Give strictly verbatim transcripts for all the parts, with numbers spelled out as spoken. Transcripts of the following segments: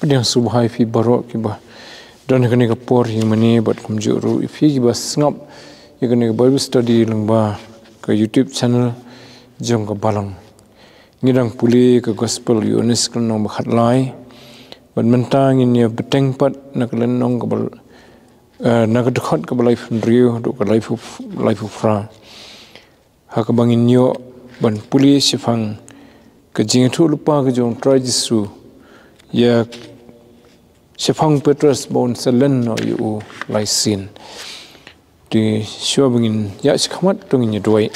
Pdiang sngewbha ïa phi baroh kiba don ha kane ka por hi mynne bad kumjuh ruh ïa phi kiba sngap ïa kane ka Bible study lyngba ka YouTube channel jong ka Balang. Ngi dang pule ka Gospel u Ïoannis ka lynnong ba khatlai. Bad mynta ngin ïa bteng pat na ka lynnong kaba, eh, na ka dkhot kaba laiphew hynriew haduh ka laiphew, laiphew phra. Ha kaba ngin ïoh ban pule shaphang ka jingïathuhlypa ka jong u Trai Jisu ïa shaphang Petros ba un sa len noh ïa u lai sien. Te shuwa ba ngin ïaid shakhmat to ngin ïa duwai.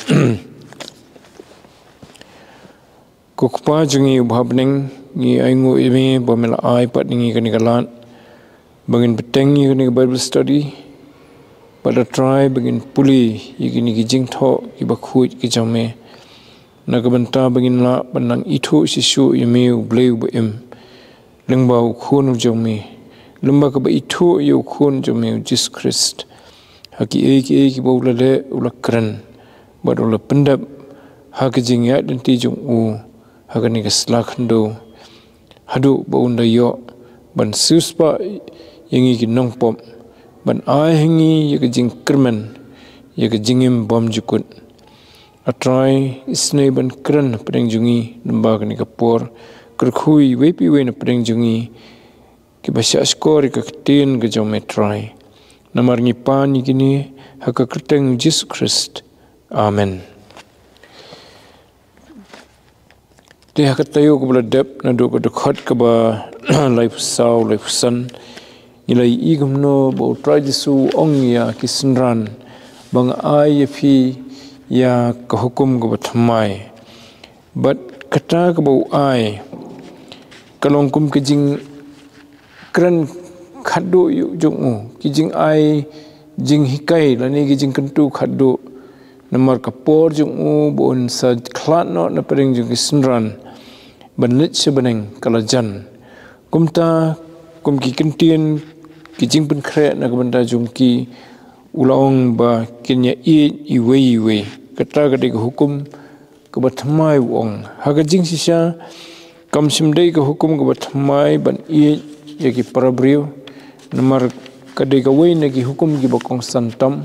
Ko Kpa jong ngi uba ha bneng, ngi ainguh ïa me ba me la ai pat ïa ngi kane ka lad ba ngin bteng ïa kane ka Bible study. Bad A Trai ba ngin pule ïa kine ki jingthoh kiba khuid ki jong me, na ka bynta ba ngin lah ban nang ithuh shisha ïa me u Blei uba im lyngba u Khun u jong me, lyngba kaba ithuh ïa u Khun jong me u Jisu Khrist ha kiei kiei kiba u la leh, u la kren bad u la pyndep ha ka jingïaid lynti jong u ha kane ka sla khyndew, haduh ba un da ïoh ban siewspah ïa ngi ki nongpop, ban ai ha ngi ïa ka jingkyrmen, ïa ka jingim bymjukut. A Trai, isynei ban kren na pdeng jong ngi lyngba kane ka por. Kyrkhu ïa iwei pa iwei na pdeng jong ngi kiba shahshkor ïa ka ktien ka jong me Trai. Namar ngi pan ïa kine ha ka kyrteng Jisu Khrist. Amen. Te ha ka taïew kaba la dep naduh ka dkhot kaba laiphew saw, laiphew san, ngi la ïohi kumno ba u Trai Jisu u ong ïa ki synran ba nga ai ïa phi ïa ka hukum kaba thymmai. Bad kata kaba u ai ka long kum ka jingkren khatduh ïa u jong u, ki jingai jinghikai lane ki jingkyntu khatduh. Namar ka por jong u ba un sa khlad noh na pdeng jong ki synran ban leit sha bneng ka la jan. Kumta kum ki kyntien ki jingpynkhreh na ka bynta jong ki, u la ong ba kin ïa ïeit iwei iwei. Kata ka dei ka hukum kaba thymmai, u ong. Ha ka jingshisha kam shym dei ka hukum kaba thymmai ban ïeit ïa ki para briew, namar ka dei kawei na ki hukum kiba kongsan tam.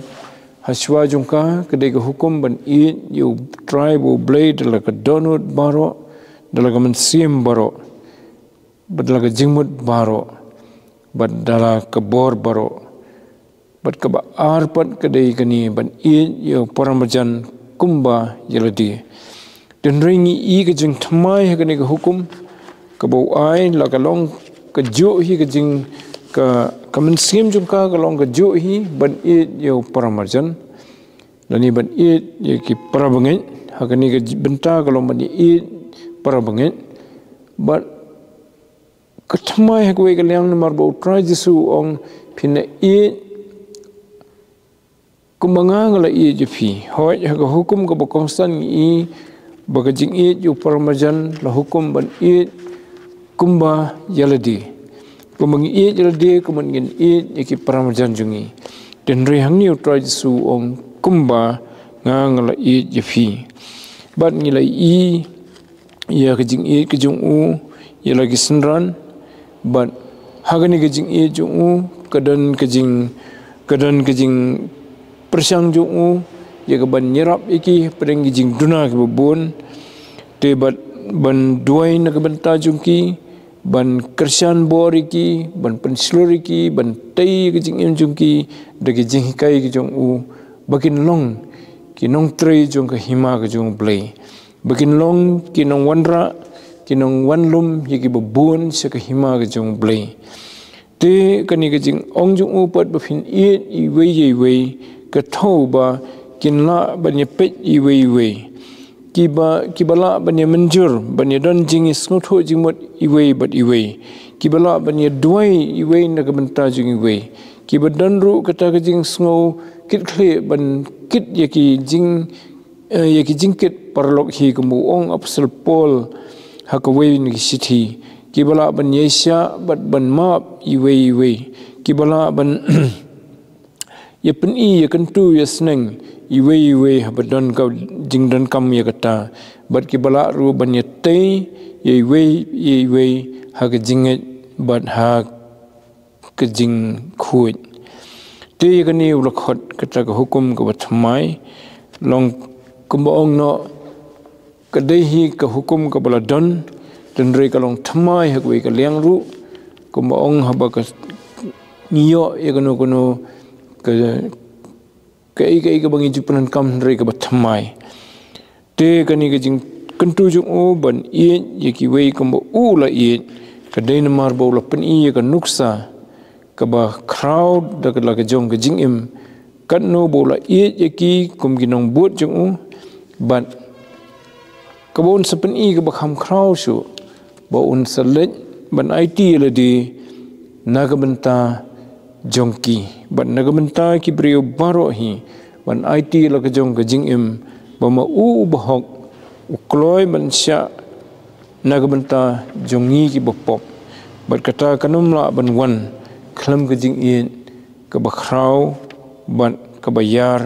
Hashwa jong ka, ka dei ka hukum ban ïeit ïa u Trai ba u Blei da la ka dohnud baroh, da la ka mynsiem baroh, bad da la ka jingmut baroh, bad da la ka bor baroh. Bad kaba ar pat ka dei kane ban ïeit ïa u para marjan kumba ïa lade. Te hynrei ngi ïohi ka jingthymmai ha kane ka hukum kaba u ai, la ka long kajuh hi ka jing, ka, ka mynsiem jong ka ka long kajuh hi ban ïeit ïa u para marjan. Lane ban ïeit ïa ki para bangeit, ha kane ka bynta ka long ban ïeit para bangeit. Bad ka thymmai ha kawei ka liang namar ba u Trai Jisu u ong phin ïa ïeit kumba nga nga la ïeit ïa phi. Hooid, ha ka hukum kaba kongsan ngi ïohi ba ka jingïeit ïa u para marjan la hukum ban ïeit kumba ïa lade. Kumba ngi ïeit ïa lade, kumba ngin ïeit ïa ki para marjan jong ngi. Te hynrei hangne u Trai Jisu u ong kumba nga nga la ïeit ïa phi. Bad ngi la ïohi ïa ka jingïeit ka jong u ïa la ki synran. Bad ha kane ka jingïeit jong u ka don ka jing, ka don ka jingpyrshang jong u ïa ka ban ïarap ïa ki hapdeng ki jingduna kiba bun. Te bad ban duwai na ka bynta jong ki, ban kyrshan bor ïa ki, ban pynshlur ïa ki, ban tei ïa ka jingim jong ki da ka jinghikai ka jong u, ba kin long ki nongtrei jong ka hima ka jong u Blei. Ba kin long ki nongwanrah, ki nongwanlum ïa kiba bun sha ka hima ka jong u Blei. Te kane ka jingong jong u pat ba phin ïeit iwei ïa iwei, ka thew ba kin lah ban ïa peit iwei ïa iwei. Kiba, kiba lah ban ïa mynjur, ban ïa don jingïasngewthuh jingmut iwei bad iwei. Kiba lah ban ïa duwai iwei na ka bynta jong iwei. Kiba don ruh kata ka jingsngew kit khlieh ban kit ïa ki jing, eh, ïa ki jingkit paralok hi, kumba u ong Apostol Paul ha kawei na ki shithi. Kiba lah ban ïaishah bad ban map iwei ïa iwei. Kiba lah ban ïa pyni, ïa kyntu, ïa sneng iwei ïa iwei haba don ka jingdonkam ïa kata. Bad kiba lah ruh ban ïa tei ïa iwei ïa iwei ha ka jingngeit bad ha ka jingkhuid. Te ïa kane u la khot kata ka hukum kaba thymmai, long kumba ong noh, ka dei hi ka hukum kaba la don, hynrei ka long thymmai ha kawei ka liang ruh, kumba ong haba ka ngi ïoh ïa kano kano ka, kaei kaei kaba ngi ju pyndonkam hynrei kaba thymmai. Te kane ka jingkyntu jong u ban ïeit ïa kiwei kumba u la ïeit, ka dei namar ba u la pyni ïa ka nuksa kaba khraw da ka la ka jong ka jingim, katno ba u la ïeit ïa ki kum ki nongbud jong u, bad kaba un sa pyni kaba kham khraw shuh, ba un sa leit ban aiti ïa lade na ka bynta jong ki, bad na ka bynta ki briew baroh hi, ban aiti ïa la ka jong ka jingim, ba ma u uba hok u kloi ban shah na ka bynta jong ngi kiba pop, bad kata kan ym lah ban wan khlem ka jingïeit kaba khraw bad kaba ïar,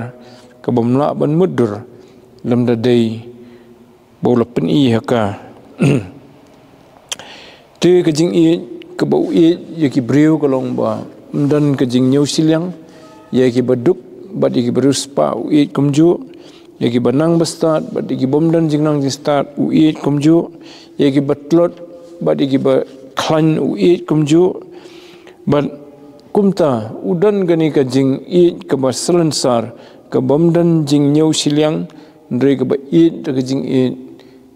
kaba ym lah ban mutdur lymda dei ba u la pyni ha ka. Te ka jingïeit kaba u ïeit ïa ki briew ka long ba ym don ka jingñiew shiliang ïa kiba duk bad ïa kiba riewspah, u ïeit kumjuh ïa kiba nang bastad bad ïa kiba ym don jingnang jingstad, u ïeit kumjuh ïa kiba tlot bad ïa kiba khlaiñ, u ïeit kumjuh. Bad kumta u don kane ka jingïeit kaba salonsar, kaba ym don jingñiew shiliang, hynrei kaba ïeit da ka jingïeit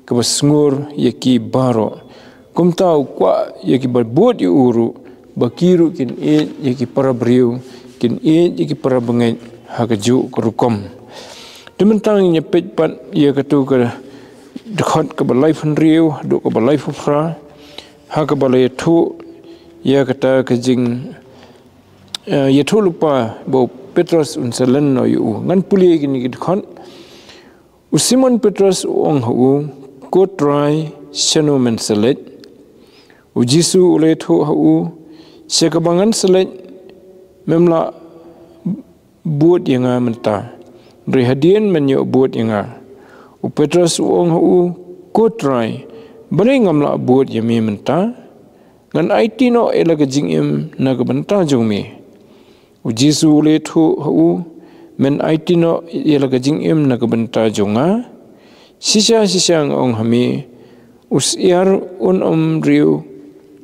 kaba sngur ïa ki baroh. Kumta u kwah ïa kiba bud ïa u ruh ba ki ruh kin ïeit ïa ki para briew, kin ïeit ïa ki para bangeit ha kajuh ka rukom. Te mynta ngin ïa peit pat ïa katu ka dkhot kaba laiphew hynriew haduh kaba laiphew phra, ha kaba la ïathuh ïa kata ka jing, eh, ïathuh lypa ba u Petros un sa len noh ïa u. Ngan pule ïa kine ki dkhot. U Simon Petros u ong ha u, "Ko Trai, shano men sa leit?" U Jisu u la ïathuh ha u, "Sha kaba ngan sa leit mem lah bud ïa nga mynta, hynrei hadien men ïoh bud ïa nga." U Petros u ong ha u, "Ko Trai, balei ngam lah bud ïa me mynta? Ngan aiti noh ïa la ka jingim na ka bynta jong me." U Jisu u la ïathuh ha u, "Men aiti noh ïa la ka jingim na ka bynta jong nga? Shisha shisha nga ong ha me, u syiar un ym riew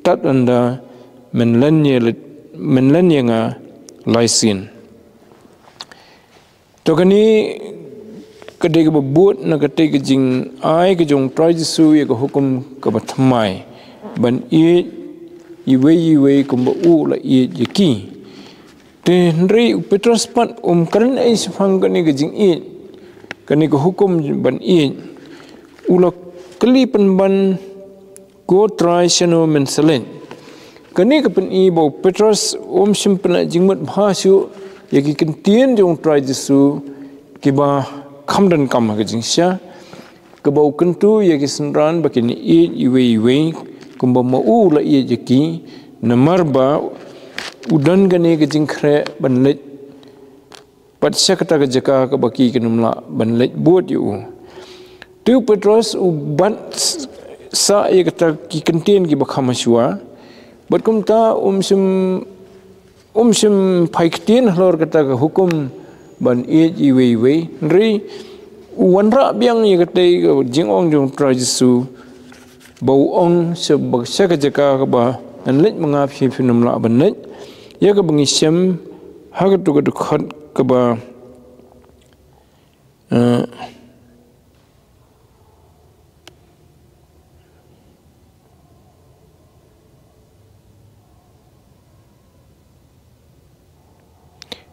tad ynda men len ïa la, men len ïa nga lai sien." To kane ka dei kaba bud na katei ka jingai ka jong u Trai Jisu ïa ka hukum kaba thymmai ban ïeit iwei iwei kumba u la ïeit ïa ki. Te hynrei u Petros pat um kren ei shaphang kane ka jingïeit, kane ka hukum ban ïeit. U la kylli pynban, "Ko Trai, shano men sa leit?" Kane ka pyni ba u Petros um shym pynlait jingmut bha shuh ïa ki kyntien jong u Trai Jisu kiba kham donkam ha ka jingshisha, kaba u kyntu ïa ki synran ba kin ïeit iwei iwei kumba ma u la ïeit ïa ki, namar ba u don kane ka jingkhreh ban leit pat sha kata ka jaka kaba ki kin ym lah ban leit bud ïa u. Te u Petros u bat sah ïa kata ki kyntien kiba kham hashwa, bad kumta um shym, um shym phai ktien halor kata ka hukum ban ïeit iwei iwei. Hynrei u wanrah biang ïa katei ka jingong jong u Trai Jisu, ba u ong, "Sha ba, sha ka jaka kaba ngan leit ma nga phi phim lah ban leit." Ïa kaba ngi shem ha katu ka dkhot kaba, eh,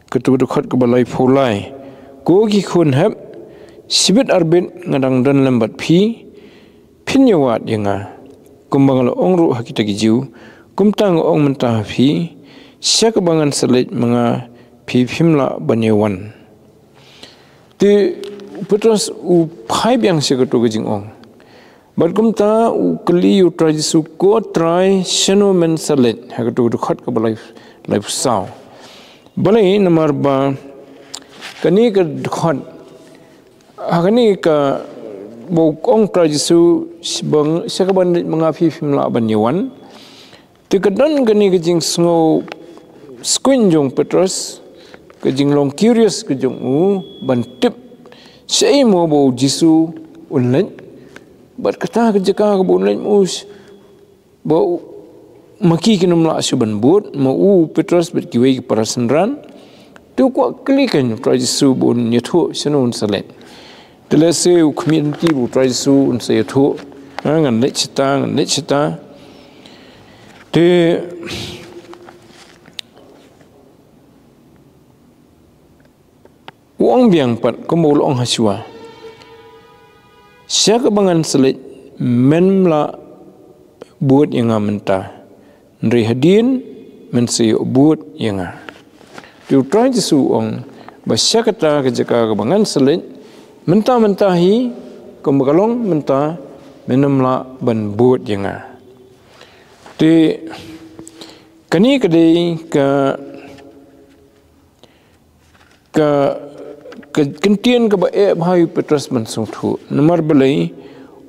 katu ka dkhot kaba laiphew lai, "Ko ki khun hep, shibit arbit nga dang don lem bad phi, phin ïa wad ïa nga. Kumba nga la ong ruh ha kita ki Jiw, kumta nga ong mynta ha phi, sha kaba ngan sa leit ma nga, phi phim lah ban ïa wan." Te u Petros u phai biang sha katu ka jingong. Bad kumta u kylli ïa u Trai Jisu, "Ko Trai, shano men sa leit?" Ha katu ka dkhot kaba lai, laiphew saw. Balei? Namar ba kane ka dkhot, ha kane kaba u ong u Trai Jisu, "Sha ba, sha kaba ngan leit ma nga phi phim lah ban ïa wan." Te ka don kane ka jingsngew skun jong Petros, ka jinglong curious ka jong u ban tip shaei mo ba u Jisu un leit. Bad kata ka jaka kaba un leit mo, ba u, ma ki kin ym lah shuh ban bud, ma u Petros bad kiwei ki para synran. Te u kwah kylli kein u Trai Jisu ba un ïathuh shano un sa leit. Te lehse u khmih lynti ba u Trai Jisu un sa ïathuh, ha, ngan leit shata, ngan leit shata. Te u ong biang pat kumba u la ong hashwa, sha kaba ngan sa leit, mem lah bud ïa nga mynta, hynrei hadien men sa ïoh bud ïa nga. Te u Trai Jisu u ong ba sha kata ka jaka kaba ngan sa leit, mynta mynta hi, kumba ka long mynta, men ym lah ban bud ïa nga. Te kane ka dei ka ka, ka kyntien kaba eh bha ïa u Petros ban sngewthuh. Namar balei?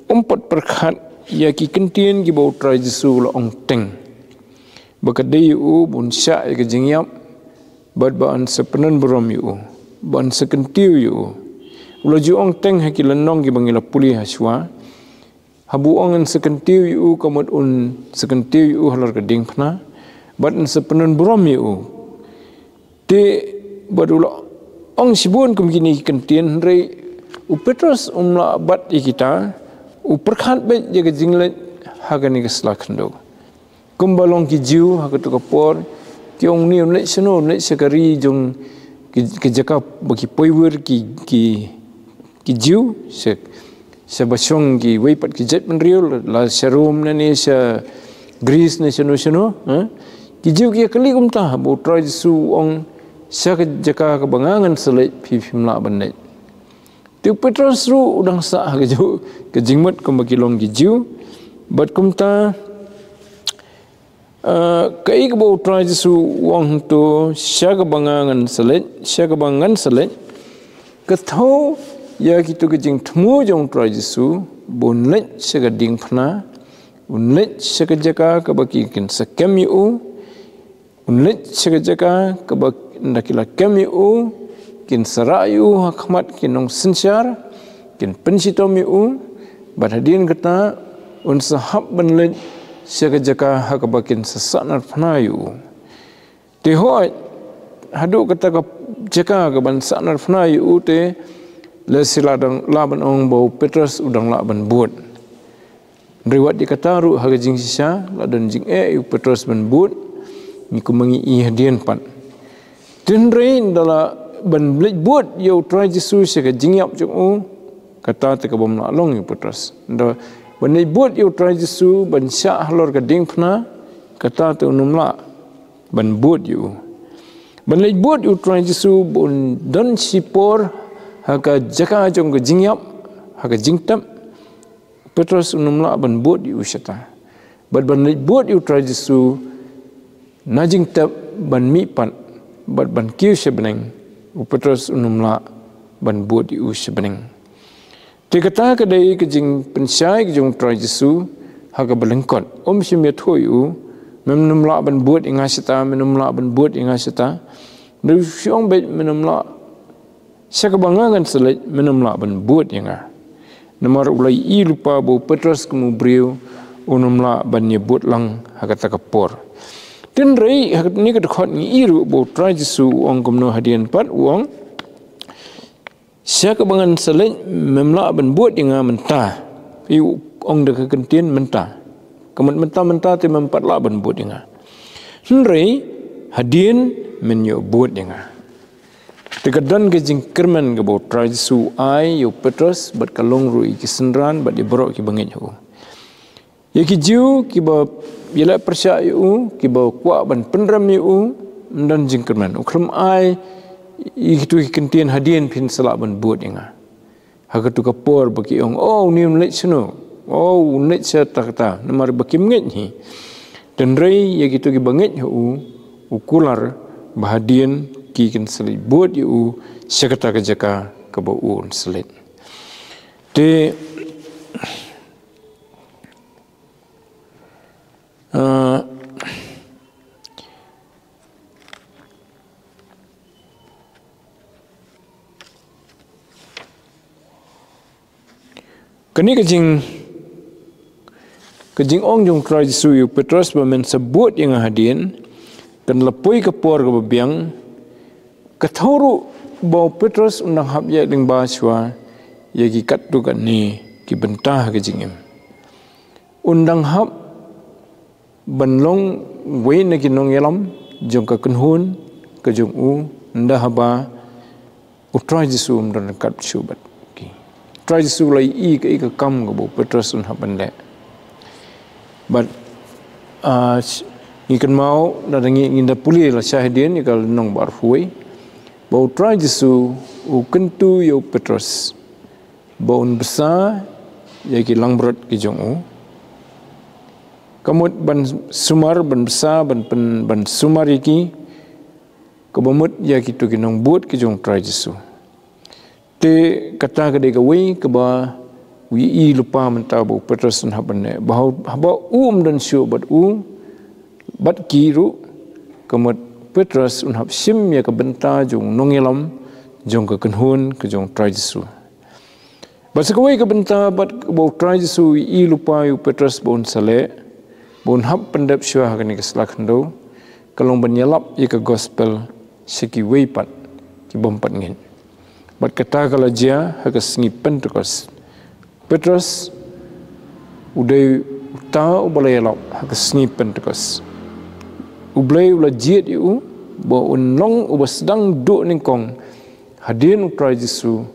Um pat pyrkhat ïa ki kyntien kiba u Trai Jisu u la ong teng, ba ka dei ïa u ban shah ïa ka jingïap, bad ba un sa pyndonkam ïa u, ba un sa kyntiew ïa u. U la ju ong teng ha ki lynnong kiba ngi la pule hashwa. Haba u ong un sa kyntiew ïa u, ka mut un sa kyntiew ïa u halor ka diengphna, bad un sa pyndonkam ïa u. Te bad u la ong shibun kum kine ki kyntien, hynrei u Petros um lah bat ïa kita, u pyrkhat beit ïa ka jingleit ha kane ka sla khyndew. Kumba long ki Jiw ha kato ka por, ki ong, ni un leit shano, un leit sha ka ri jong ki, ki jaka ba ki poiwir ki, ki, ki Jiw, sha, sha ba shong kiwei pat ki jaitbynriew, la sha Rom ne, ne sha Greece ne shano shano, ha? Ki Jiw ki ïa kylli kumta, ba u Trai Jisu u ong, sha ka jaka kaba nga ngan sa leit, phi phim lah ban leit. Te u Petros ruh u dang sah ha ka ju, ka jingmut kumba ki long ki Jiw. Bad kumta, eh, kaei kaba u Trai Jisu u ong hangto, sha kaba nga ngan sa leit, sha kaba ngan sa leit. Ka thew ïa kito ki jingthmu jong u Trai Jisu, ba un leit sha ka diengphna, un leit sha ka jaka kaba ki kin sa kem ïa u, un leit sha ka jaka kaba ynda ki la kem ïa u, kin sa rah ïa u ha khmat ki nongsynshar, kin pynshitom ïa u, bad hadien kata, un sa hap ban leit sha ka jaka ha kaba kin sa sahnarphna ïa u. Te hooid, haduh kata ka jaka kaban sahnarphna ïa u te, lehse lah dang, lah ban ong ba u Petros u dang lah ban bud. Hynrei wat ïa kata ruh ha ka jingshisha, la don jingeh ïa u Petros ban bud, ngi kumba ngi i hadien pat. Te hynrei ynda la ban leit bud ïa u Trai Jisu sha ka jingïap jong u, kata te kaba ym lah long ïa u Petros. Ynda ban leit bud ïa u Trai Jisu, ban shah halor ka diengphna, kata te un ym lah ban bud ïa u. Ban leit bud ïa u Trai Jisu, ba un don shipor ha ka jaka jong ka jingïap, ha ka jingtep, Petros un ym lah ban bud ïa u shata. Bad ban leit bud ïa u Trai Jisu, na jingtep ban mihpat, bad ban kiew sha bneng, u Petros un ym lah ban bud ïa u sha bneng. Te kata ka dei ka jingpynshai ka jong u Trai Jisu, ha kaba lyngkot. Um shym ïathuh ïa u, men ym lah ban bud ïa nga shata, men ym lah ban bud ïa nga shata. Hynrei u shu ong beit men ym lah, sha kaba nga ngan sa leit, men ym lah ban bud ïa nga. Namar u la ïohi lypa ba u Petros kum u briew, un ym lah ban ïa bud lang ha kata ka por. Te hynrei, ha kane ka dkhot ngi i ruh ba u Trai Jisu u ong kumno hadien pat, u ong, sha kaba ngan sa leit, mem lah ban bud ïa nga mynta. Ïa u ong da ka kyntien mynta. Ka mut mynta, mynta te mem pat lah ban bud ïa nga. Hynrei, hadien men ïoh bud ïa nga. Te ka don ka jingkyrmen kaba u Trai Jisu u ai ïa u Petros, bad ka long ruh ïa ki synran, bad ïa baroh kiba ngeit ha u. Ïa ki Jiw kiba ïaleh pyrshah ïa u, kiba kwah ban pynrem ïa u, ym don jingkyrmen. U khlem ai ïa kito ki kyntien hadien phin sa lah ban bud ïa nga. Ha kato ka por ba ki ong, oh, une un leit shano? Oh, un leit sha kata kata. Namar ba kim ngeit hi. Te hynrei ïa kito kiba ngeit ha u, u kular ba hadien ki kin sa leit bud ïa u sha kata ka jaka kaba u un sa leit. Te, ah, Kane ka jing ka jingong jong Trai Jisu ïa u Petros ba men sa bud ïa nga hadien, kan la poi ka por kaba biang, ka thoh ruh ba u Petros un dang hap ïaid lyngba shuwa ïa ki katto katne ki bynta ha ka jingim. Un dang hap ban long wei na ki nongïalam jong ka kynhun ka jong u, nda haba u Trai Jisu um don ryngkat shuh bad ki. Trai Jisu la ïohi ka i ka kam kaba u Petros un hap ban leh. Bad ah, ngi kynmaw da ngi ngi da pule la shahidin ïa ka lynnong ba arphew wei ba u Trai Jisu u kyntu ïa u Petros ba un bsa ïa ki langbrot ki jong u. Ka mut ban sumar, ban bsa, ban pyn, ban sumar ïa ki, kaba mut ïa kito ki nongbud ki jong Trai Jisu. Te kata ka dei kawei kaba u ïohi lypa mynta ba u Petros un hap ban leh. Ba haba u um don shuh bad u, bad ki ruh, ka mut Petros un hap shim ïa ka bynta jong u nongïalam jong ka kynhun ka jong Trai Jisu. Bad sa kawei ka bynta bad ba u Trai Jisu u ïohi lypa ïa u Petros ba un sa leh, ba un hap pyndep shuwa ha kane ka sla khyndew, ka long ban ïalap ïa ka gospel sha kiwei pat ki bym pat ngeit. Bad kata ka la jia ha ka sngi Pentekost. Petros u dei uta uba la ïalap ha ka sngi Pentekost. U Blei u la jied ïa u ba un long uba sdang duh nyngkong hadien u Trai Jisu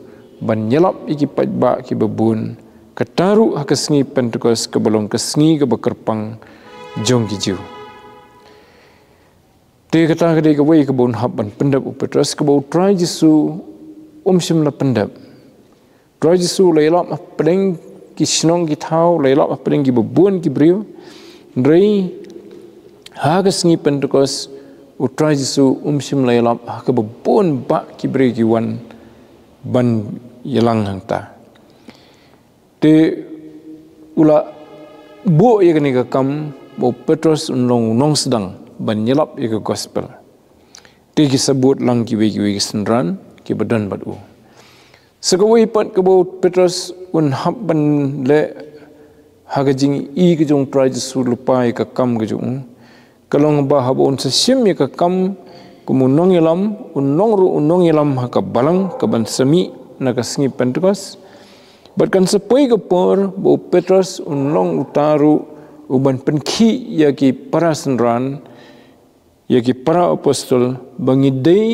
ban ïalap ïa ki paidbah kiba bun, kata ruh ha ka sngi Pentekost kaba long ka sngi kaba kyrpang jong ki Jiw. Te kata ka dei kawei kaba un hap ban pyndep u Petros, kaba u Trai Jisu um shym la pyndep. Trai Jisu la ïalap hapdeng ki shnong ki thaw, la ïalap hapdeng kiba bun ki briew. Hynrei ha ka sngi Pentekost u Trai Jisu um shym la ïalap ha kaba bun bah ki briew ki wan ban ïalang hangta. Te u la buh ïa kane ka kam ba u Petros un long u nongsdang ban ïalap ïa ka gospel. Te ki sa bud lang kiwei kiwei ki synran kiba don bad u. Sa kawei pat kaba u Petros un hap ban leh ha ka jingïohi ka jong u Trai Jisu lypa ïa ka kam ka jong u, ka long ba haba un sa shim ïa ka kam kum u nongïalam, un long ruh u nongïalam ha ka balang kaban sa mih na ka sngi Pentekost. Bad kan sa poi ka por ba u Petros un long uta ruh uban pynkhih ïa ki para synran, ïa ki para apostol, ba ngi dei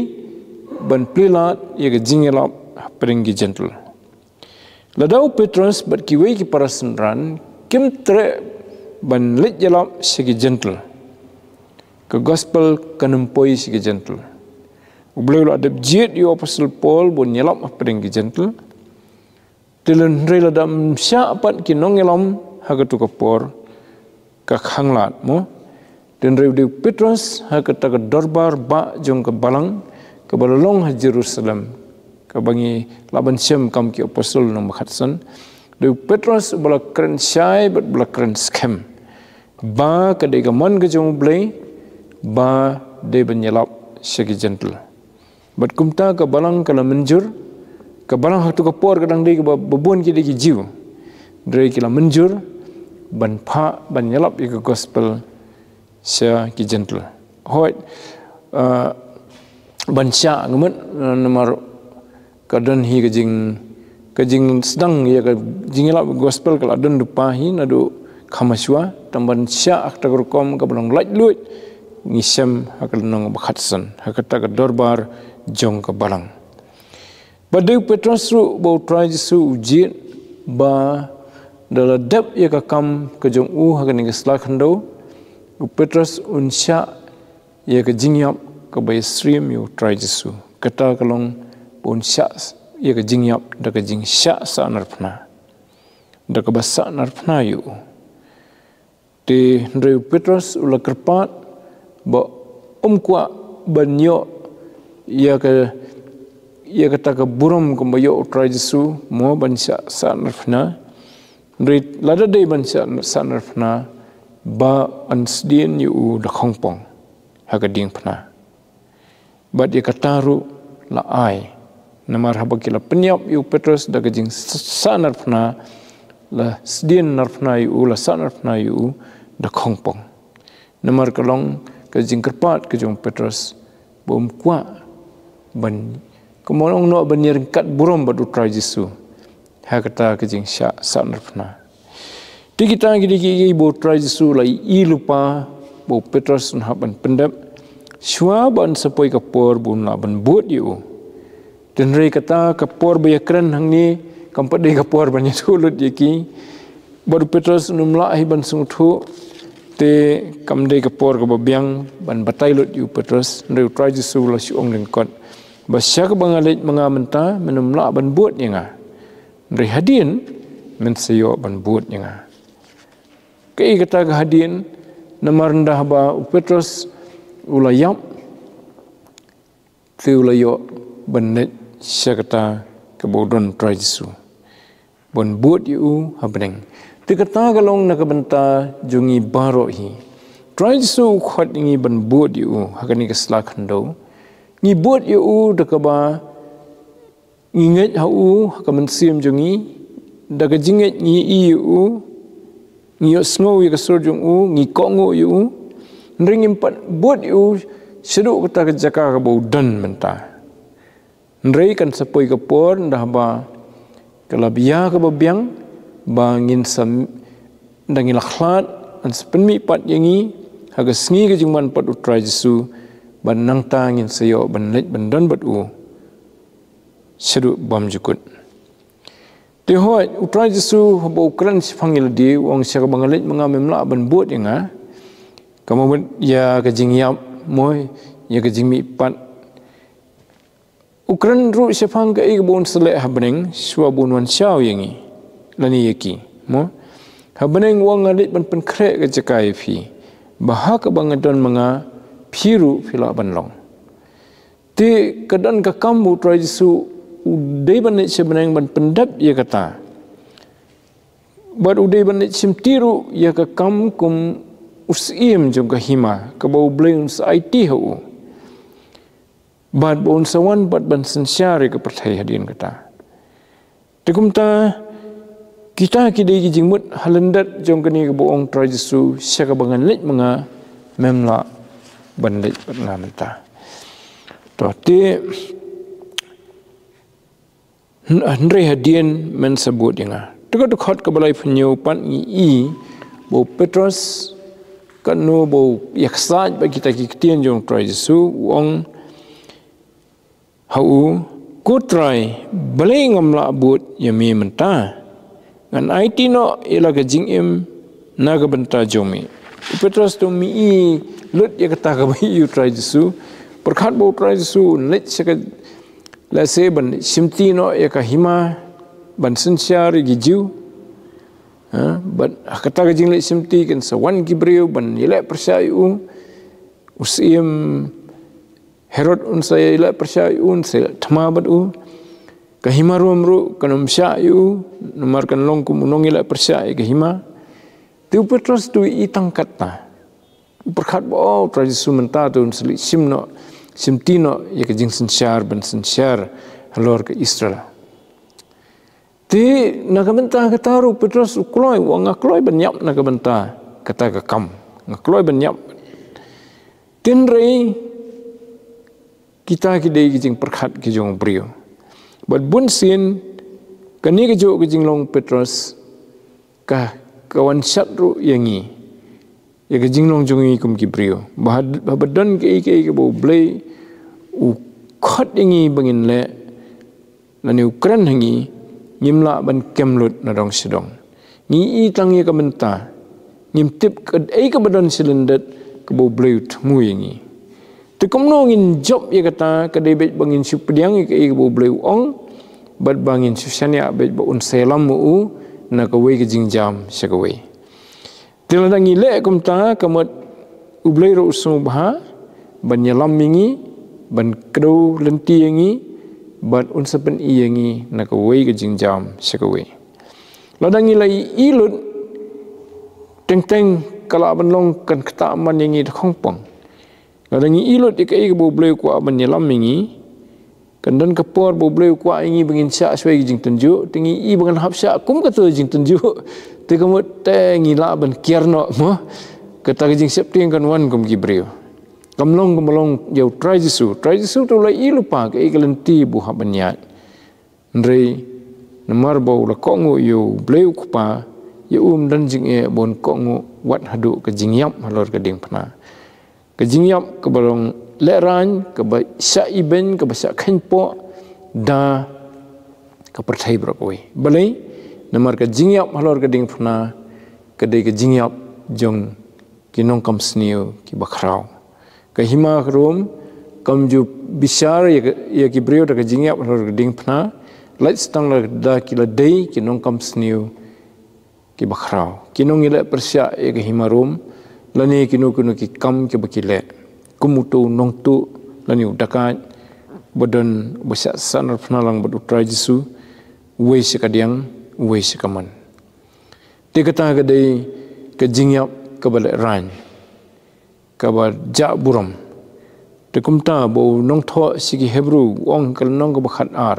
ban plie lad ïa ka jingïalap hapdeng ki jentil. Lada u Petros bad kiwei ki para synran kim treh ban leit ïalap sha ki jentil, ka gospel kan ym poi sha ki jentil. U Blei u la dep jied ïa u apostol Paul ban ïalap hapdeng ki jentil. Te lada, hynrei lada ym shah pat ki nongïalam ha kato ka por, ka khanglad mo. Te hynrei u dei u Petros ha kata ka dorbar bah jong ka balang kaba la long ha Jerusalem, kaba ngi lah ban shem Kam ki Apostol lynnong ba khatsan. Dei u Petros uba la kren shai bad uba la kren skhem ba ka dei ka mon ka jong u Blei ba dei ban ïalap sha ki jentil. Bad kumta ka balang ka la mynjur, ka balang ha kato ka por ka dang dei kaba bun ki dei ki Jiw. Hynrei ki la mynjur ban phah, ban ïalap ïa ka gospel sha ki jentil. Hooid, ah, ban shah nga mut, ah, namar ka don hi ka jing, ka jingsdang ïa ka jingïalap gospel ka la don lypa hi naduh kham shuwa, tang ban shah ha kata ka rukom kaba long laitluid ngi shem ha ka lynnong ba khatsan ha kata ka dorbar jong ka balang. Bad dei u Petros ruh ba u Trai Jisu u jied ba da la dep ïa ka kam ka jong u ha kane ka sla khyndew, u Petros un shah ïa ka jingïap kaba ïasyriem ïa u Trai Jisu. Kata ka long ba un shah ïa ka jingïap da ka jingshah sahnarphna, da kaba sahnarphna ïa u. Te hynrei u Petros u la kyrpad ba um kwah ban ïoh ïa ka, ïa kata ka burom kumba ïoh u Trai Jisu, mo, ban shah sahnarphna. Hynrei lada dei ban shah sahnarphna, ba un sdien ïa u da khongpong ha ka diengphna. Bad ïa kata ruh la ai. Namar haba ki la pynïap ïa u Petros da ka jingsahnarphna, la sdien narphna ïa u, la sah narphna ïa u da khongpong. Namar ka long ka jingkyrpad ka jong u Petros ba um kwah ban, kumno ong noh, ban ïaryngkat burom bad u Trai Jisu ha kata ka jingshah sah narphna. Te kita ki dei kiei ba u Trai Jisu u la ïohi lypa ba u Petros un hap ban pyndep shuwa ba un sa poi ka por ba un lah ban bud ïa u. Te hynrei kata ka por ba ïakren hangne kam pat dei ka por ban ïathuh lut ïa ki. Bad u Petros um lah hi ban sngewthuh. Te kam dei ka por kaba biang ban batai lut ïa u Petros. Hynrei u Trai Jisu u la shu ong lyngkot ba sha kaba nga leit ma nga mynta men ym lah ban bud ïa nga. Hynrei hadien men sa ïoh ban bud ïa nga. Kaei kata ka hadien? Namar ynda ba u Petros u la ïap, te u la ïoh ban leit sha kata kaba u don u Trai Jisu ban bud ïa u ha bneng. Te kata ka long na ka bynta jong ngi baroh hi. Trai Jisu u khot ïa ngi ban bud ïa u ha kane ka sla khyndew. Ngi bud ïa u da kaba ngi ngeit ha u ha ka mynsiem jong ngi, da ka jingngeit ngi ïohi ïa u, ngi ïohsngew ïa ka sur jong u, ngi kohnguh ïa u. Hynrei ngim pat bud ïa u shaduh kata ka jaka kaba u don mynta. Hynrei kan sa poi ka por ynda ba ka la bia kaba biang ba ngin sa, ynda ngi la khlad, yn sa pynmih pat ïa ngi ha ka sngi ka jingwan pat u Trai Jisu, ban nangta ngin sa ïoh ban leit ban don bad u shaduh bymjukut. Te hooid, u Trai Jisu haba u kren shaphang ïa lade, u ong sha kaba nga leit ma nga mem lah ban bud ïa nga. Ka mut ïa ka jingïap, mo, ïa ka jingmihpat. U kren ruh shaphang kaei kaba un sa leh ha bneng shuwa ba un wan shaw ïa ngi, lane ïa ki, mo. Ha bneng u ong nga leit ban pynkhreh ka jaka ïa phi, ba ha kaba nga don ma nga, phi ruh phi lah ban long. Te ka don ka kam ba u Trai Jisu u dei ban leit sha bneng ban pyndep ïa kata. Bad u dei ban leit shimti ruh ïa ka kam kum u syiem jong ka hima kaba U Blei un sa aiti ha u. Bad ba un sa wan bad ban synshar ïa ka pyrthei hadien kata. Te kumta, kita ki dei ki jingmut ha lyndet jong kane kaba ong Trai Jisu, sha kaba ngan leit ma nga, mem lah ban leit bad nga mynta. To, te, hyn-, hynrei hadien men sa bud ïa nga. Te ka dkhot kaba laiphew hynñiew pat ngi i ba u Petros, katno ba u ïaksaid bad kita ki ktien jong Trai Jisu, u ong ha u, ko Trai, balei ngam lah bud ïa me mynta? Ngan aiti noh ïa la ka jingim na ka bynta jong me. U Petros te um i lut ïa kata kaba i u Trai Jisu. Pyrkhat ba u Trai Jisu un leit sha ka, lehse ban shimti noh ïa ka hima, ban synshar ïa ki Jiw. Ha, bad ha kata ka jingleit shimti kan sa wan ki briew ban ïaleh pyrshah ïa u. U syiem Herod un sa ïaleh pyrshah ïa u, un sa ïaleh thma bad u. Ka hima Rom ruh kan ym shah ïa u, namar kan long kum u nongïaleh pyrshah ïa ka hima. Te u Petros te u i tang katta. U pyrkhat ba, oh, u Trai Jisu mynta te un sa leit shim noh, shimti noh ïa ka jingsynshar ban synshar halor ka Israel. Te na ka bynta kata ruh u Petros u kloi, u ong nga kloi ban ïap na ka bynta kata ka kam. Nga kloi ban ïap. Te hynrei kita ki dei ki jingpyrkhat ki jong u briew. Bad bunsien kane kajuh ka jinglong u Petros ka, ka wan shat ruh ïa ngi, ïa ka jinglong jong ngi kum ki briew. Ba ha, haba don kaei kaei kaba U Blei u khot ïa ngi ba ngin leh, lane u kren ha ngi, ngim lah ban kem lut na dong sha dong. Ngi i tang ïa ka mynta. Ngim tip kaei kaba don sha lyndet kaba U Blei u thmu ïa ngi. Te kumno ngin jop ïa kata? Ka dei beit ba ngin shu pdiang ïa kaei kaba U Blei u ong, bad ba ngin shu shaniah beit ba un sa ïalam ma u na kawei ka jingjam sha kawei. Te lada ngi leh kumta, ka mut U Blei ruh u sngewbha ban ïalam ïa ngi, ban kdew lynti ïa ngi, bad un sa pyni ïa ngi na kawei ka jingjam sha kawei. Lada ngi la i lut, teng teng ka lah ban long kan ktah man ïa ngi da khongpong. Lada ngi i lut ïa kaei kaba U Blei u kwah ban ïalam ïa ngi, Kan don ka por ba U Blei u kwah ïa ngi ba ngin shah shwa ïa ka jingtynjuh, te ngi i ba ngan hap shah kum kato ka jingtynjuh. Te ka mut te ngi lah ban kiar noh mo. Kata ka jingsheptieng kan wan kum ki briew. Kam long, kam long ïa U Trai Jisu. U Trai Jisu te u la i lypa kaei ka lynti ba u hap ban ïaid. Hynrei namar ba u la kohnguh ïa U Blei U Kpa, ïa u ym don jingeh ba un kohnguh wat haduh ka jingïap halor ka diengphna. Ka jingïap kaba long lehraiñ, kaba shah ibeiñ, kaba shah kheiñpoh da ka pyrthei baroh kawei. Balei? Namar ka jingïap halor ka diengphna ka dei ka jingïap jong ki nongkam sniew kiba khraw. Ka hima ka Rom kam ju bishar ïa ka, ïa ki briew da ka jingïap halor ka diengphna, lait tang lada ki la dei ki nongkam sniew kiba khraw. Ki nongïaleh pyrshah ïa ka hima Rom, lane kino kino ki kam kiba ki leh, kum uto u nongtuh lane u dakaid ba don, ba shah sahnarphna lang bad U Trai Jisu, uwei sha kadiang, uwei sha kamon. Te kata ka dei ka jingïap kaba lehraiñ, kaba jah burom. Te kumta ba u nongthoh sha ki Hebru u ong ha ka lynnong kaba khatar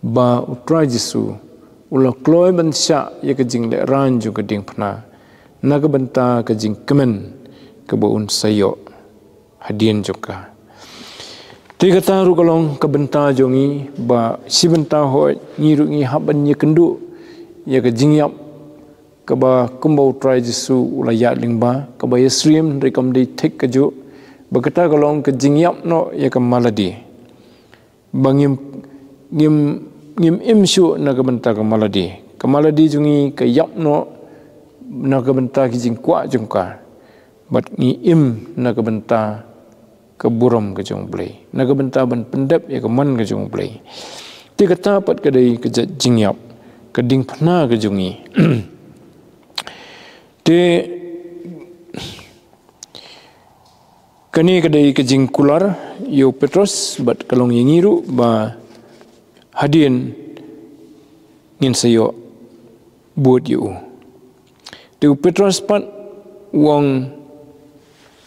ba U Trai Jisu u la kloi ban shah ïa ka jinglehraiñ jong ka diengphna na ka bynta ka jingkmen kaba un sa ïoh hadien jong ka. Te kata ruh ka long ka bynta jong ngi ba shi bynta hooid ngi ruh ngi hap ban ïakynduh ïa ka jingïap kaba kumba U Trai Jisu u la ïaid lyngba, kaba ïasyriem hynrei kam dei thik kajuh, ba kata ka long ka jingïap noh ïa ka malade. Ba ngim, ngim, ngim im shuh na ka bynta ka malade. Ka malade jong ngi ka ïap noh na ka bynta ki jingkwah jong ka. Bad ngi im na ka bynta ka burom ka jong U Blei, na ka bynta ban pyndep ïa ka mon ka jong U Blei. Te kata pat ka dei ka jait jingïap, ka diengphna ka jong ngi. Te kane ka dei ka jingkular ïa u Petros bad ka long ïa ngi ruh ba hadien ngin sa ïoh bud ïa u. Te u Petros pat u ong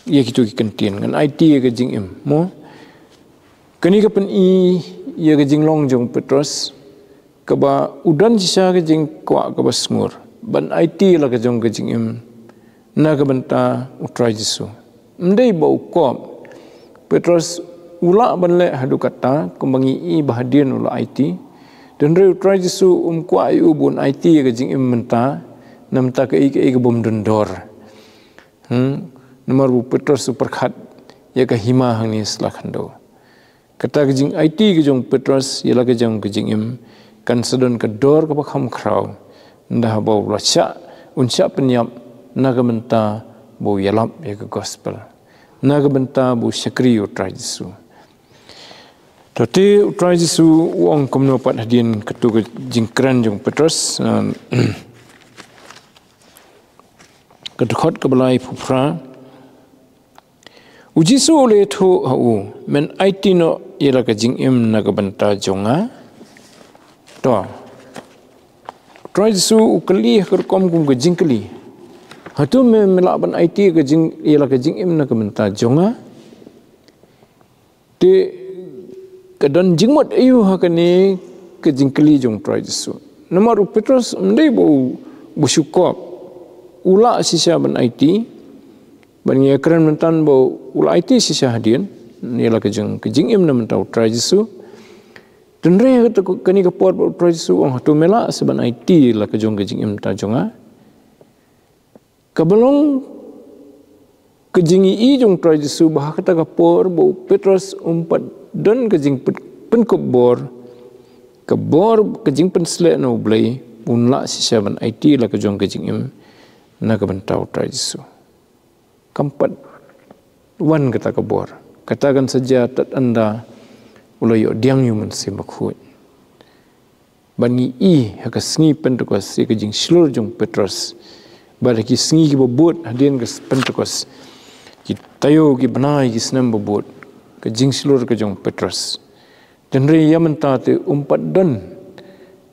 ïa kito ki kyntien, ngan aiti ïa ka jingim, mo. Kane ka pyni ïa ka jinglong jong u Petros, kaba u don shisha ka jingkwah kaba sngur ban aiti la ka jong ka jingim na ka bynta U Trai Jisu. Ym dei ba u kop. Petros u lah ban leh haduh katta, kumba ngi i ba hadien u la aiti. Hynrei U Trai Jisu um kwah ïa u ba un aiti ïa ka jingim mynta, na bynta kaei kaei ka bym don dor. Hmm? Namar ba u Petros u pyrkhat ïa ka hima hangne sla khyndew. Kata ka jingaiti ka jong u Petros ïa la ka jong ka jingim kan sa don ka dor kaba kham khraw, ynda haba u la shah, un shah pynïap na ka bynta ba u ïalap ïa ka gospel, na ka bynta ba u shakri ïa U Trai Jisu. To te U Trai Jisu u ong kumno pat hadien kato ka jingkren jong u Petros, um, ka dkhot kaba laiphew phra. U Jisu u la ïathuh ha u, men aiti noh ïa la ka jingim na ka bynta jong nga. To. U Trai Jisu u kylli ha ka rukom kum ka jingkylli. Hato me, me lah ban aiti ka jing, ïa la ka jingim na ka bynta jong nga? Te ka don jingmut aïu ha kane ka jingkylli jong u Trai Jisu? Namar u Petros ym dei ba u, ba u shu kop. U lah shisha ban aiti. Ban ngi kren mynta ba u la aiti shisha hadien ïa la ka jong ka jingim na bynta u Trai Jisu. Hynrei ha kata ka, kane ka por ba u Trai Jisu u ong hato me lah sa ban aiti la ka jong ka jingim na bynta jong nga. Kaba long ka jingïohi jong u Trai Jisu ba ha kata ka por ba u Petros um pat don ka jingpyn-, pynkup bor, ka bor ka jingpynsleh na U Blei, un lah shisha ban aiti la ka jong ka jingim na ka bynta u Trai Jisu. Kam pat wan kata ka bor. Kata kan sa jia tad ynda u la ïoh diang ïa u Mynsiem Bakhuid. Ban ngi i ha ka sngi Pentekost, ïa ka jingshlur jong u Petros. Bad ha ki sngi kiba bud hadien ka Pentekost, ki taïew, ki bnai, ki snem ba bud, ka jingshlur ka jong u Petros. Hynrei ïa mynta te um pat don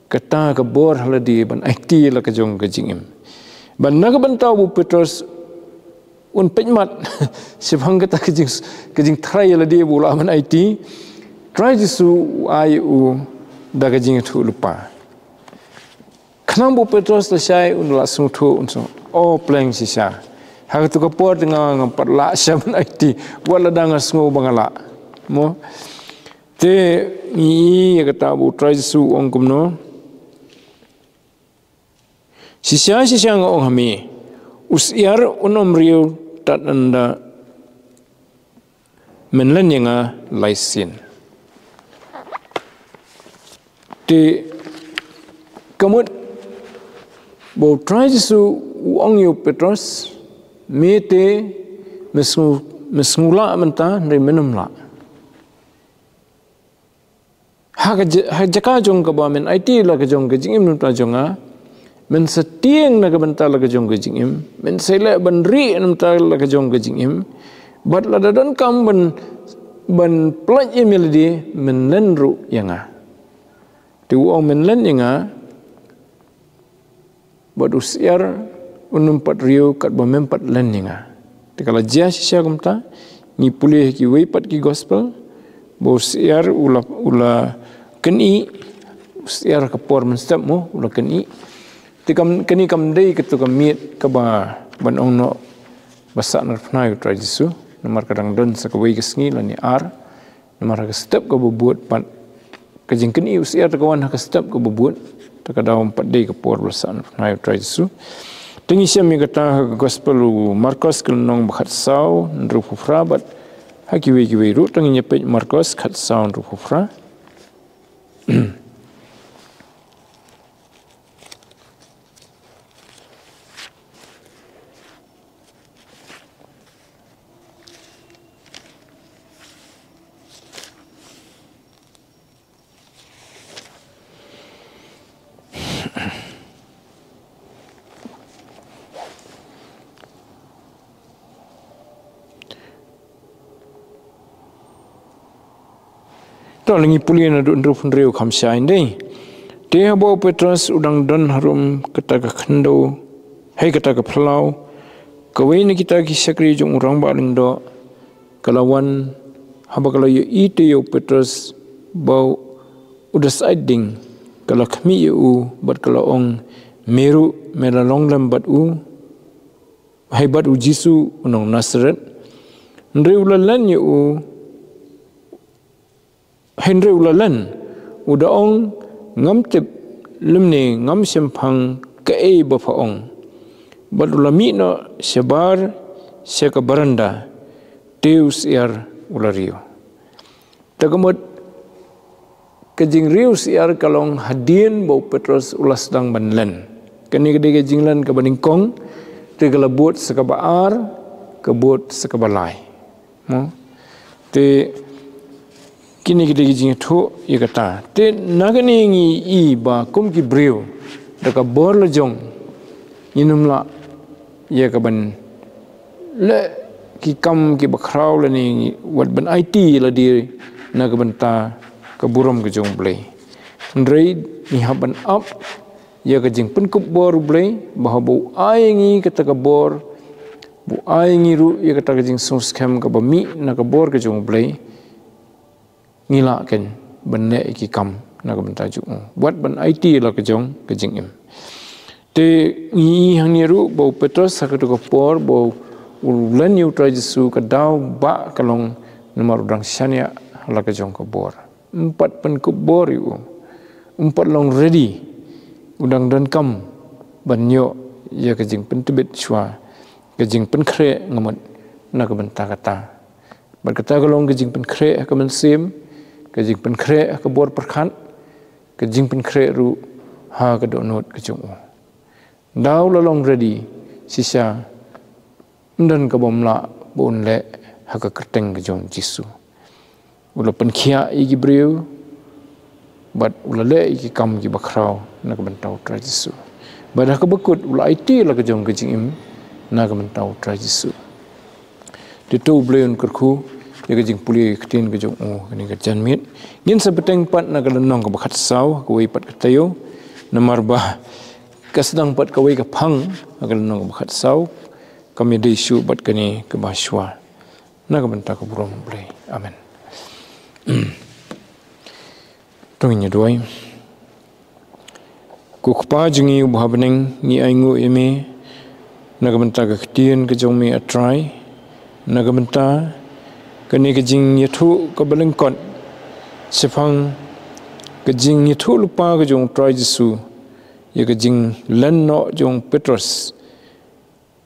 kata ka bor ha lade ban aiti la ka jong ka jingim. Bad na ka bynta u Petros un peit mat shaphang kata ka jing, ka jingtharai ïa lade ba u lah ban aiti. Trai Jisu u ai u da ka jingïathuhlypa. Khnang ba u Petros lashai un lah sngewthuh, un sngew, o pleng shisha. Ha katu ka por te nga ngam pat lah shisha ban aiti, wat lada nga sngew ba nga lah. Mo. Te ngi ïa kata ba u Trai Jisu u ong kumno. Shisha shisha nga ong ha me, u syiar un ym riew tad ynda men len ïa nga lai sien. Te ka mut ba u Trai Jisu u ong ïa u Petros, me te me sngew, me sngew lah mynta, hynrei men ym lah. Ha ka ja-, ha jaka jong kaba men aiti la ka jong ka jingim na ka bynta jong nga, men sa tieng na ka bynta la ka jong ka jingim, men sa leh ban rieh na ka bynta la ka jong ka jingim, bad lada donkam ban, ban pynlait ïa me lade, men len ruh ïa nga. Te u ong men len ïa nga, bad u syiar un ym pat riew katba mem pat len ïa nga. Te ka la jia shisha kumta, ngi pule ha kiwei pat ki gospel, ba u syiar u la, u la kynnoh, u syiar ka por mynstep mo, u la kynnoh. Te kam, kane kam dei katu ka miet kaba ban ong noh ba sah na pnai u Trai Jisu, namar ka dang don sa kawei ka sngi lane ar, namar ha ka step kaba bud pat, ka jingkynnoh u syiar te ka wan ha ka step kaba bud, te ka daw ym pat dei ka por ba la sah na pnai u Trai Jisu. Te ngi shem ïa kata ha ka gospel u Markos ka lynnong ba khatsaw, hynriewphew phra bad ha kiwei kiwei ruh, te ngin ïa peit Markos khatsaw hynriewphew phra. To, la ngi pule naduh hynriewphew hynriew kham shai dei. Te haba u Petros u dang don harum kata ka khyndew, hei kata ka phyllaw, kawei na kita ki shakri jong u rangbah lyngdoh ka la wan, haba ka la ïohi te ïa u Petros ba u da sait ding, ka la khmih ïa u bad ka la ong, me ruh me la long lem bad u, hei bad u Jisu u nong Nasaret. Hynrei u la len ïa u, hynrei u la len, u da ong, ngam tip lymne ngam shemphang kaei ba pha ong. Bad u la mih noh shabar sha ka baranda, te u syiar u la riew. Te ka mut ka jingriew syiar ka long hadien ba u Petros u la sdang ban len. Kane ka dei ka jinglen kaba nyngkong, te ka la bud sa kaba ar, ka bud sa kaba lai. Mo? Te kine ki dei ki jingïathuh ïa kata. Te na kane ngi i ba kum ki briew da ka bor la jong, ngin ym lah ïa ka ban leh ki kam kiba khraw lane ngi wat ban aiti lade na ka bynta ka burom ka jong U Blei. Hynrei ngi hap ban ap ïa ka jingpynkup bor U Blei, ba haba u ai ngi kata ka bor, ba u ai ngi ruh ïa kata ka jingsngewskhem kaba mih na ka bor ka jong U Blei, ngi lah kein ban leh ïa ki kam na ka bynta jong u. Wat ban aiti la ka jong ka jingim. Te ngi i hangne ruh ba u Petros ha kata ka por ba u len ïa u Trai Jisu, ka daw ba ka long namar u dang shaniah la ka jong ka bor. Ym pat pynkup bor ïa u. Ym pat long ready. U dang donkam ban ïoh ïa ka jingpyntbit shuwa, ka jingpynkhreh ngamut na ka bynta kata. Bad kata ka long ka jingpynkhreh ha ka mynsiem, ka jingpynkhreh ha ka bor pyrkhat, ka jingpynkhreh ruh ha ka dohnud ka jong u. Daw la long ready shisha, ym don kaba ym lah ba un leh ha ka kyrteng ka jong Jisu. U la pynkhiah ïa ki briew bad u la leh ïa ki kam kiba khraw na ka bynta U Trai Jisu. Bad ha kaba kut u la aiti la ka jong ka jingim na ka bynta U Trai Jisu. Te to U Blei un kyrkhu ïa ka jingpule ïa ka ktien ka jong u ha kane ka janmiet. Ngin sa bteng pat na ka lynnong kaba khatsaw, kawei pat ka taïew, namar ba ka sdang pat kawei ka phang ha ka lynnong kaba khatsaw, kam ïadei shuh bad kane kaba shwa. Na ka bynta ka burom U Blei. Amen. Ngin ïa duwai. Ko Kpa jong ngi uba ha bneng, ngi ainguh ïa me na ka bynta ka ktien ka jong me, A Trai, na ka bynta kane ka jingïathuh kaba lyngkot shaphang ka jingïathuhlypa ka jong U Trai Jisu ïa ka jinglen noh jong u Petros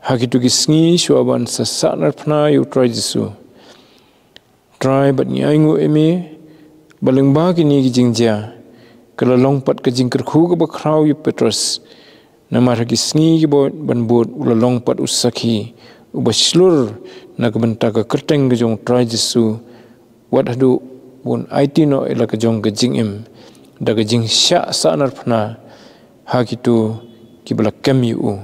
ha kito ki sngi shuwa ban sa sahnarphna ïa U Trai Jisu. Trai, bad ngi ainguh ïa me ba lyngba kine ki jingjia ka la long pat ka jingkyrkhu kaba khraw ïa u Petros. Namar ha ki sngi kiba wan ban bud u la long pat u sakhi uba shlur na ka bynta ka kyrteng ka jong U Trai Jisu, wat haduh ba un aiti noh ïa la ka jong ka jingim da ka jingshah sahnarphna ha kito kiba la kem ïa u.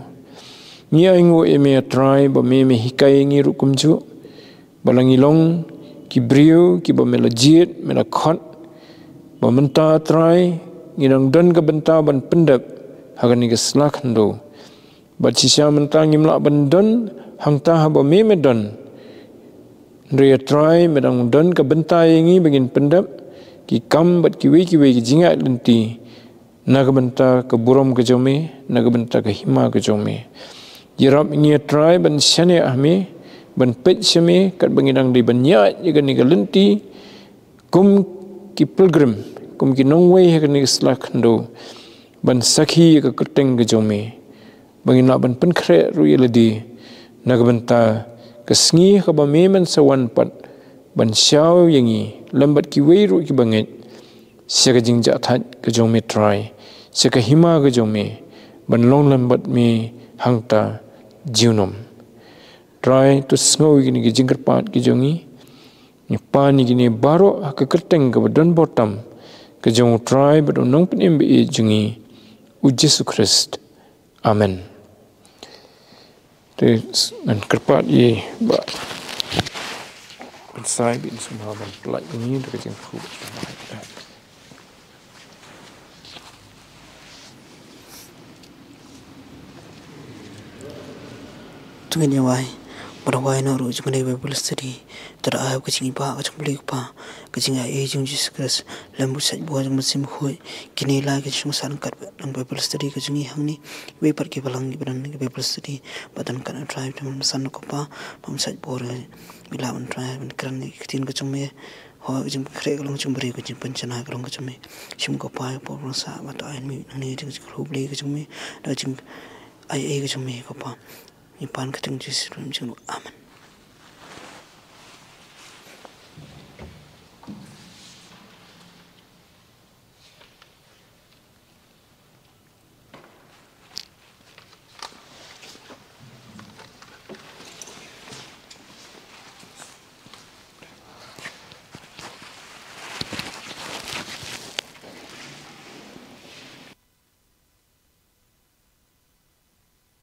Ngi ainguh ïa me, A Trai, ba me, me hikai ïa ngi ruh kumjuh ba la ngi long ki briew kiba me la jied, me la khot, ba mynta, Trai, ngi dang don ka bynta ban pyndep ha kane ka sla khyndew. Bad shisha mynta ngim lah ban don hangta haba me, me don. Hynrei, A Trai, me dang don ka bynta ïa ngi ba ngin pyndep ki kam bad kiwei kiwei ki jingïaid lynti na ka bynta ka burom ka jong me, na ka bynta ka hima ka jong me. Ïarap ïa ngi, A Trai, ban shaniah ha me, ban peit sha me katba ngi dang dei ban ïaid ïa kane ka lynti kum ki pilgrim, kum ki nongwei ha kane ka sla khyndew, ban sakhi ïa ka kyrteng ka jong me, ba ngin lah ban pynkhreh ruh ïa lade na ka bynta ka sngi kaba me, men sa wan pat ban shaw ïa ngi lem bad kiwei ruh kiba ngeit sha ka jingjahthait ka jong me, Trai, sha ka hima ka jong me, ban long lem bad me hangta junom. Trai, to sngew ïa kine ki jingkyrpad ki jong ngi. Ngi pan ïa kine baroh ha ka kyrteng kaba don bor tam ka jong U Trai bad U Nongpynim ba ïeit jong ngi, U Jisu Khrist. Amen. Te s-, ngan kyrpad ïa i Bah Pynsai ba in sngewbha ban pyllait ïa ngi da ka jingkyrkhu. To ngin ïa wai. Bad wai na ruh jong kane ka Bible study. To da ai ka jingïaid ka jong U Blei Kpa, ka jingïaid jong U Jisu Khrist, lem bad u shaitbor jong U Mynsiem Bakhuid. Kine la ki jingshong san kat na ka Bible study ka jong ngi hangne. Wei pat ki balang ki ba don ka Bible study, ba don kat na tribe, te man san ko Pa, ba u shaitbor ngi lah ban trai ban kren ïa ka ktien ka jong me. Ho ka jingpynkhreh ka long jong u briew, ka jingpynshna ka long ka jong me. Shim ko Pa ïa ka por ba ngi sa, ba to ai mi nangne ka jingkyrkhu U Blei ka jong me, da ka jingai ei ka jong me ko Pa. Ngi pan ka kyrteng Jisu Khrist jong ngi. Amen.